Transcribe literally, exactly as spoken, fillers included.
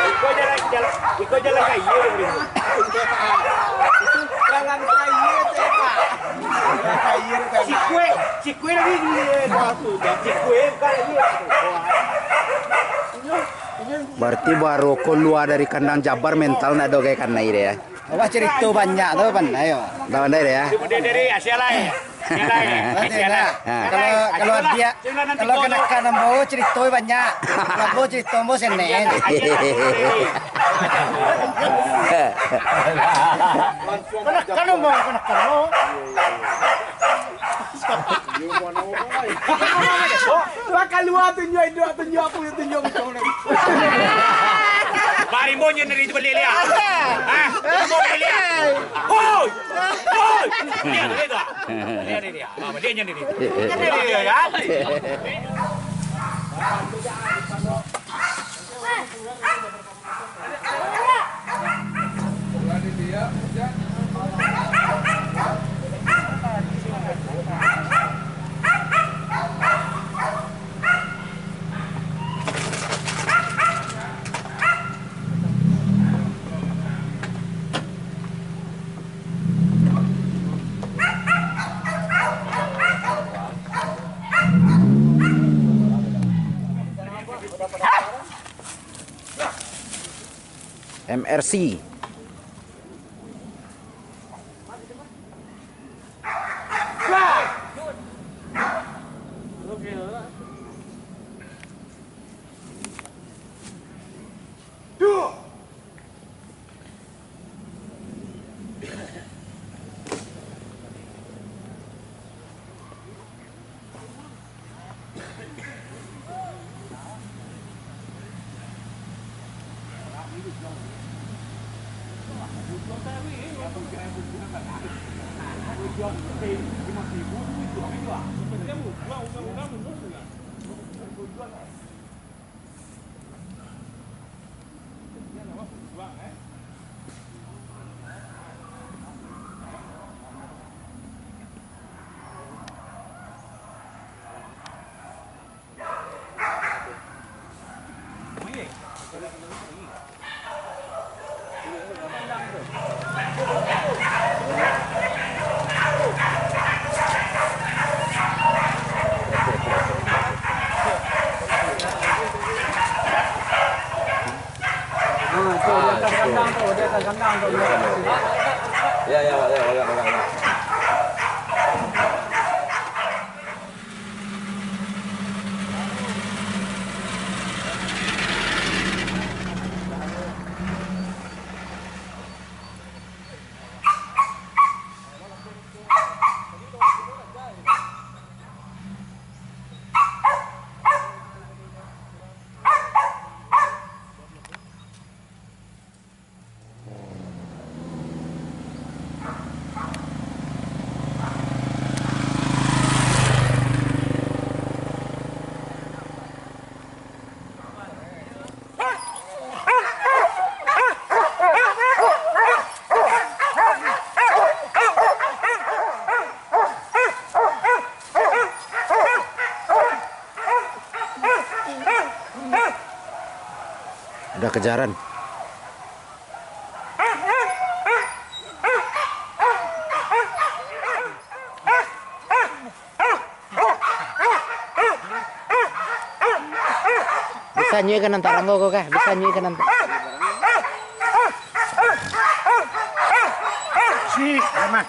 Iko jalan, jalan, iko jalan kaya. Jalan kaya tu, Pak. Jalan kaya tu, Pak. Cikue, cikue lagi di, eh, bawah tu. Cikue bukan lagi. Wah. Inyo, inyo. Berarti baru kalua dari kandang Jabar, mental ndak ado gai kanai deh, ya. Awak carito banyak tu, pandai, yo. Ndak pandai deh, ya. Itu dia dari Asia lah, ya. Asia lah, ya. Asia lah. Kalau, kalau dia, kalau kanakan ambo, carito banyak. Kalau ambo, carito ambo senen. Kanakan ambo, kanakan ambo. Lah kalua tunjuak induak, tunjuak apo, tunjuak butong lai. Barimbo nyo dari itu baliak-liak. Hah? Barimbo baliak-liak. Hoi! Hoi! Liak, liak tu. Liak, liak, liak. Ah, baliak nyo dari itu. Liak, liak, liak. M R C. Ah, tu, di atas kandang tu, di atas kandang tu. Ya, ya, ya, ya, ya, ya. Udah kejaran. Bisa nyo ikan antarang ko, ko kah? Bisa nyo ikan antarang. Si, aman.